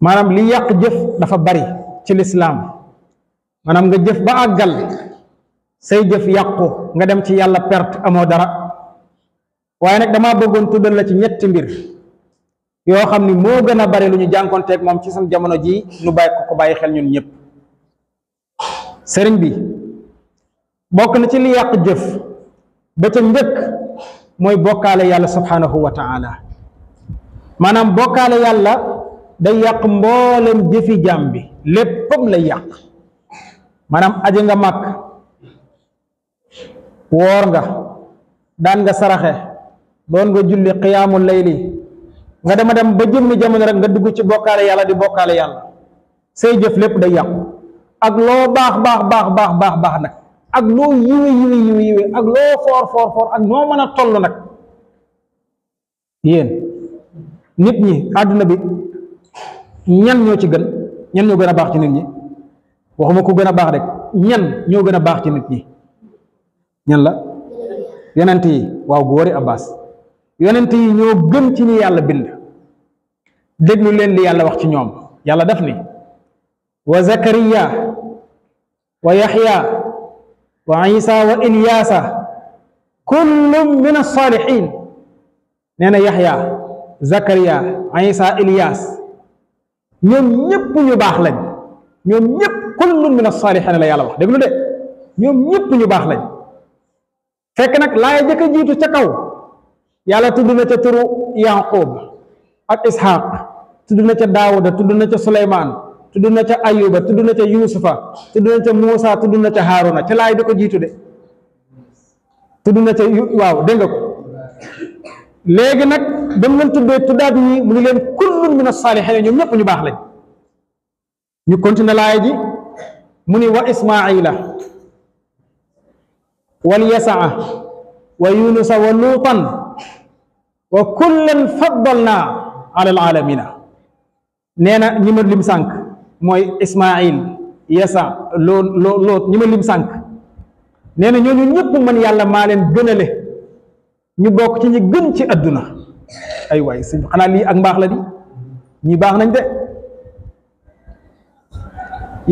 maanaam li yàq jëf dafa bari ci lislaam maanaam nga jëf ba àggal say jëf yàqu nga dem ci yàlla perte amoo dara waaye nag damaa bëggoon tuddal la ci ñetti mbir yoo xam ni moo gën a bari lu ñu jànkonteeg moom ci suñu jamono ji nu bàyyi ko bàyyi xel ñun ñëpp sëriñ bi bokk na ci li yàq jëf ba ca njëkk mooy bokkaale yàlla subhanahu wa taala maanaam bokkaale yàlla day yàq mboolem jëfi jaam bi léppam lay yàq maanaam aji nga màkk woor nga daan nga saraxe doon nga julli qiyaamul layli nga dama dem ba jëmmi jamono rek nga dugg ci bokkaale yàlla di bokkaale yàlla say jëf lépp day yàqu ak loo baax nag ak loo yiwe ak loo foor ak noo mën a toll nag yéen nit ñi àdduna bi ñan ñoo ci gën ñan ñoo gën a baax ci nit ñi waxuma ku gën a baax rek ñan ñoo gën a baax ci nit ñi ñan la yonent yi waaw góori Abbas yonent yi ñoo gën ci ñi yàlla bind déglu leen li yàlla wax ci ñoom yàlla daf ni wa zakariya wa yaxya wa isa wa ilyaasa kullum min as-saalihin nee na yaxya zakariya isa ilyaas ñoom ñëpp ñu baax lañ ñoom ñëpp kullum min as-saalihin la yàlla wax déglu de ñoom ñëpp ñu baax lañ fekk nag laaya jëkk a jiitu ca kaw yàlla tudd na ca turu yaqub ak ishaq tudd na ca daawuda tudd na ca suleymaan tudd na ca ayuba tudd na ca yuusufa tudd na ca muusa tudd na ca haaruna ca laay di ko jiitu de tudd na ca waaw dégg nga ko léegi nag ba mu leen tuddee tuddaat ñi mu ni leen kullun min as-saalihiin ñoom ñëpp ñu baax lañ ñu continue laay ji mu ni wa ismaila wal yasaa wa yunusa wa luutan wa kullan faddalna ala alalamina nee na ñi ma lim sànq mooy ismail yasa loot ñi ma lim sànq nee na ñooñu ñëpp man yàlla maa leen gënale ñu bokk ci ñi gën ci adduna ay waay sëñ xanaa lii ak mbaax la di ñi baax nañ de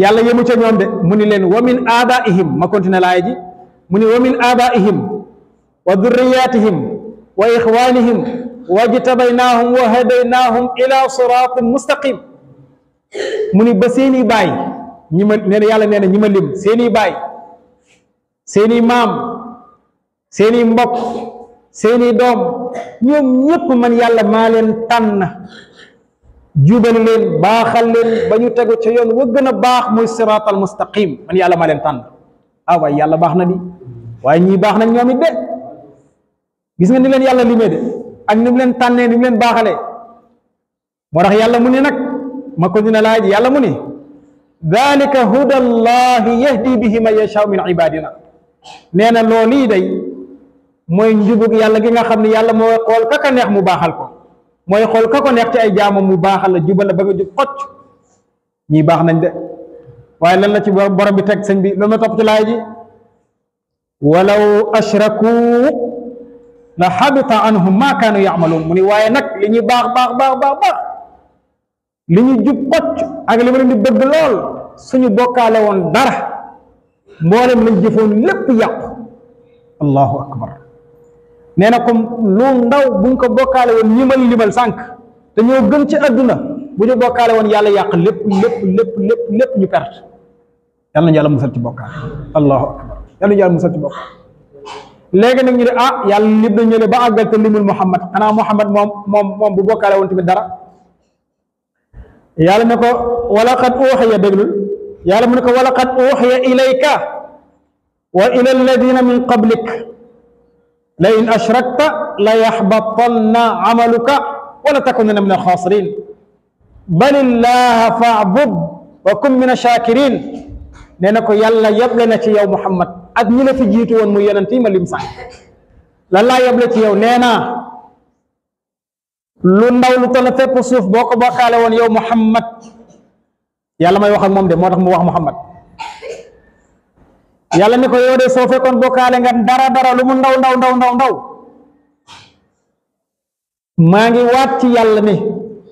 yàlla yemu ca ñoom de mu ni leen wa min abaihim ma continué laaya ji mu ni wa min abaihim wa durriyatihim wa ixwanihim wajtabaynahum wa hadaynaahum ila siratin mustaqim mu ni ba seeni baay ñi ma nee na yàlla nee na ñi ma lim seeni baay seeni maam seeni mbokk seeni doom ñoom ñépp man yàlla maa leen tànn jubal leen baaxal leen ba ñu tegu ca yoon wa gën a baax muy siratal mustaqim man yàlla maa leen tànn ah waaye yàlla baax na di waaye ñii baax nañ ñoom it de gis nga ni leen yàlla limee de ak ni mu leen tànnee ni mu leen baaxalee moo tax yàlla mu ni nag ma ko dina laaj yàlla mu ni dalika huda llahi yahdi bihi man yashaa min ibadina nee na loolu day mooy njubug yàlla gi nga xam ne yàlla mooy xool kaka neex mu baaxal ko mooy xool kako neex ci ay jaamam mu baaxal la jubal la ba nga jub xocc ñii baax nañ de waaye lan la ci borom bi teg sëñ bi loolu ma topp ci laay ji walaw ashraku la xabita anhum ma kaanu yamaluun mu ni waaye nag li ñuy baax li ñu jub xocc ak li ma leen di bëgg lool suñu bokkaale woon dara mboolem lañ jëfoon lépp yàqu allahu akbar nee na comme lu ndaw buñ ko bokkaale woon ñimal limal sànq te ñoo gën ci àdduna bu ñu bokkaale woon yàlla yàq lépp ñu perte yàlla nañu yàlla musal ci bokkaale allahu akbar yàlla nañu yàlla musal ci bokkaale léegi nag ñu ne ah yàlla lim na ñële ba àggal te limul muhammad xanaa muhammad moom bu bokkaale woon tamit dara yàlla ne ko walaqad uuxiya déglul yàlla mu ne ko walaqad uuxiya ilayka wa ila alladina min qablik la in ashrakta la yaxbatanna amaluka wala takunanna min alxaasirin bal illaha faabud wa kun min ashakirin nee na ko yàlla yeble na ci yow muhammad ak ñi la fi jiitu woon muy yonent yi ma lim sànq lan laa yeble ci yow nee naa lu ndaw lu toll fépp suuf boo ko bokkaale woon yow muhammad yàlla may wax ak moom de moo tax mu wax muhammad yàlla ni ko yow de soo fekkoon bokkaale nga dara lu mu ndaw maa ngi waat ci yàlla ne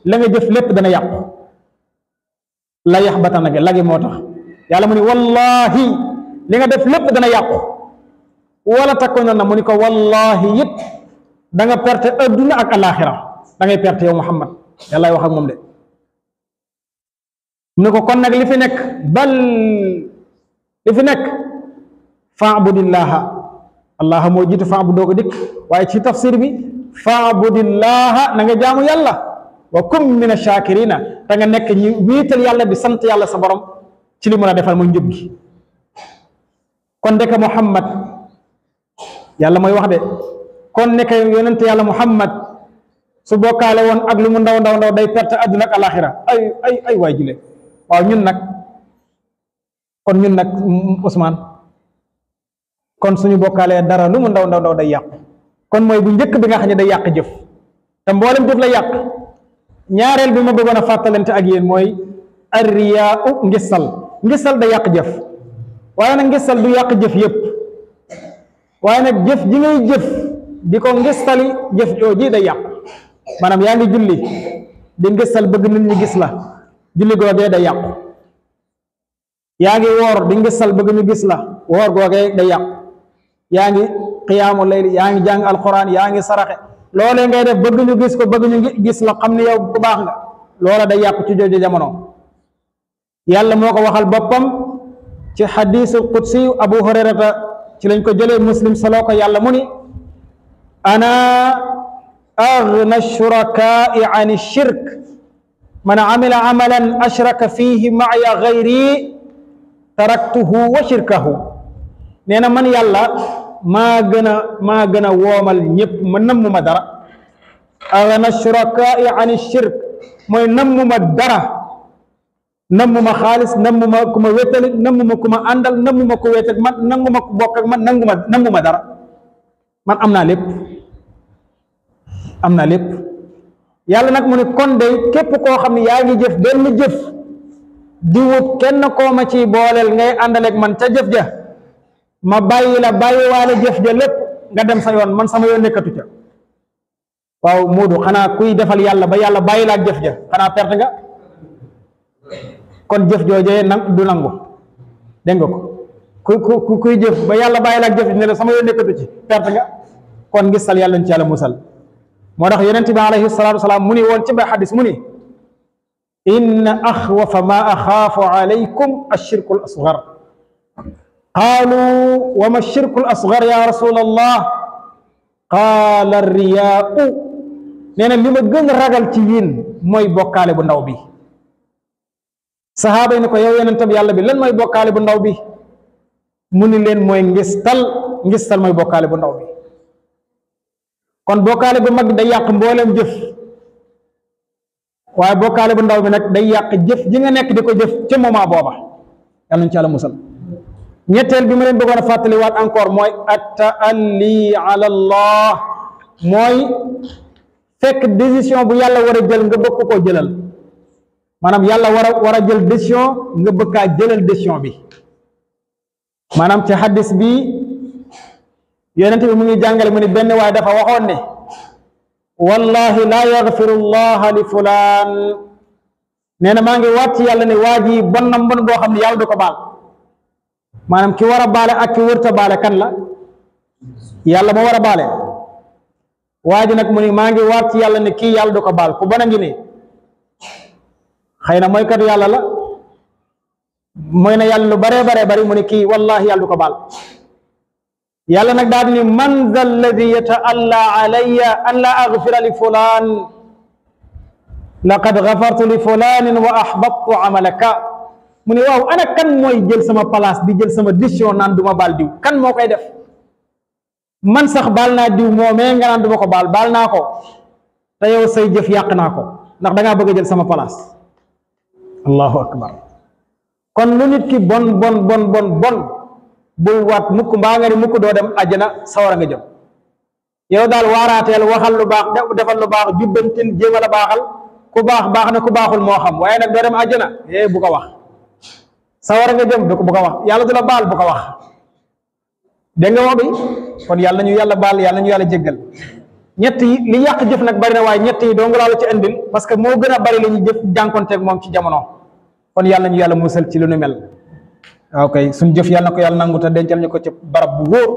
la nga jëf lépp dana yàqu la yaxbatana gi lagi moo tax yàlla mu ni wallahi li nga def lépp dana yàqu wala takkoon na mu ni ko wallahi it da nga perte adduna ak alaxira da ngay perte yow Muhammad yàlla wax ak moom de mu ne ko kon nag li fi nekk bal li fi nekk fa'budillaha allah moo jiitu fa'budoo ko dikk waaye ci tafsir bi fa'budillaha na nga jaamu yàlla wa kum min ash-shakirina te nga nekk ñi wiital yàlla di sant yàlla sa borom ci li mu la defal mooy njub gi kon ndeke Muhammad yàlla mooy wax de kon nekk yonent yàlla Muhammad su bokkaale woon ak lu mu ndaw ndaw ndaw day perte àdduna ak alaxira ay waay jile waaw ñun nag Ousmane kon suñu bokkaalee dara lu mu ndaw ndaw ndaw day yàq kon mooy bu njëkk bi nga xam ne day yàq jëf te mboolem jëf la yàq ñaareel bi ma bëggoon a fàttalante ak yéen mooy arriyaau ngisal day yàq jëf waaye nag ngisal du yàq jëf yépp waaye nag jëf ji ngay jëf di ko ngisali jëf jooji day yàq maanaam yaa ngi julli di ngisal bëgg nit ñi gis la julli googee day yàqu yaa ngi woor di ngisal bëgg ñu gis la woor googee day yàqu yaa ngi qiyaamu layli yaa ngi jàng alquran yaa ngi saraxe loolee ngay def bëgg ñu gis ko bëgg ñu gis la xam ne yow ku baax nga loola day yàqu ci jooju jamono yàlla moo ko waxal boppam ci xadiisul qudsi abu hurayrata ci lañ ko jëlee muslim soloo ko yàlla mu ni ana agna shurakaai an shirk man amila amalan ashraka fihi maaya gayri taraktuhu wa shirkahu nee na man yàlla maa gën a woomal ñëpp ma nammuma dara agna shurakaai an shirk mooy nammuma dara nammuma xaalis nammuma ku ma wéttali nammuma ku ma àndal nammuma ku wéet ak man nanguma ku bokk ak man nammuma dara man am naa lépp yàlla nag mu ne kon de képp koo xam ne yaa ngi jëf benn jëf di wut kenn koo ma ci booleel ngay àndaleeg man ca jëf ja ma bàyyi la bàyyi waale jëf ja lépp nga dem sa yoon man sama yoon nekkatu ca waaw Moodu xanaa kuy defal yàlla ba yàlla bàyyi la ak jëf ja xanaa perte nga kon jëf joojee du nangu dégg nga ko kuy jëf ba yàlla bàyyi la ak jëf ne la sama yoon nekkatu ci perte nga kon ngisal yàlla ñu ci yàlla musal moo tax yonent bi alayhi salaatu wasalaam mu ni woon ci ba xadis mu ni inna axwafa ma axaafu alaykum ashirku al asgar qaalu wa ma shirku al asgar ya rasul allah qaala riyaau nee na li ma gën a ragal ci yéen mooy bokkaale bu ndaw bi sahaaba yi ni ko yow yonentam yàlla bi lan mooy bokkaale bu ndaw bi mu ni leen mooy ngistal mooy bokkaale bu ndaw bi kon bokkaale bu mag day yàq mboolem jëf waaye bokkaale bu ndaw bi nag day yàq jëf ji nga nekk di ko jëf ca moment booba yàlla nañu ci yàlla musal ñetteel bi ma leen bëggoon a fàttaliwaat encore mooy at-ta'alli ala allah mooy fekk décision bu yàlla war a jël nga bëgg koo jëlal maanaam yàlla war a jël décision nga bëgg kaa jëlal décision bi maanaam ci hadis bi yonent bi mu ngi jàngale mu ni benn waaye dafa waxoon ne wallahi laa yaghfiru llaha li fulaan nee na maa ngi waat ci yàlla ne waa ji bon na bon boo xam ne yàlla du ko baal maanaam ki war a baale ak ki wërta baale kan la yàlla moo war a baale waa ji nag mu ni maa ngi waat ci yàlla ne kii yàlla du ko baal ku bon a ngi nii xëy na mooy kat yàlla la mooy na yàlla lu baree bari mu ne kii wallahi yàlla du ko baal yàlla nag daal ni man za alladi yataalla alayya an la aghfira li fulaan laqad ghafartu li fulaanin wa ahbattu amalaka mu ne waaw ana kan mooy jël sama place di jël sama décision naan du ma baal diw kan moo koy def man sax baal naa diw moomee nga naan du ma ko baal naa ko te yow say jëf yàq naa ko ndax da ngaa bëgg a jël sama place allahu akbar kon lu nit ki bon bul waat mukk mbaa nga ni mukk doo dem àjjana sawara nga jëm yow daal waaraateel waxal lu baax defal lu baax jubbantil jéem a la baaxal ku baax na ku baaxul moo xam waaye nag doo dem àjjana bu ko wax sawara nga jëm bu ko wax yàlla du la baal bu ko wax dégg nga wax bi kon yàlla nañu yàlla baal yàlla nañu yàlla jéggal ñett yi li yàq jëf nag bari na waaye ñett yi doo nga laa la ci indil parce que moo gën a bari li ñu jëf jànkonteeg moom ci jamono kon yàlla ñu yàlla musal ci lu nu mel. waaw kay suñ jëf yàlla na ko yàlla nangu te dencal ñu ko ci barab bu wóor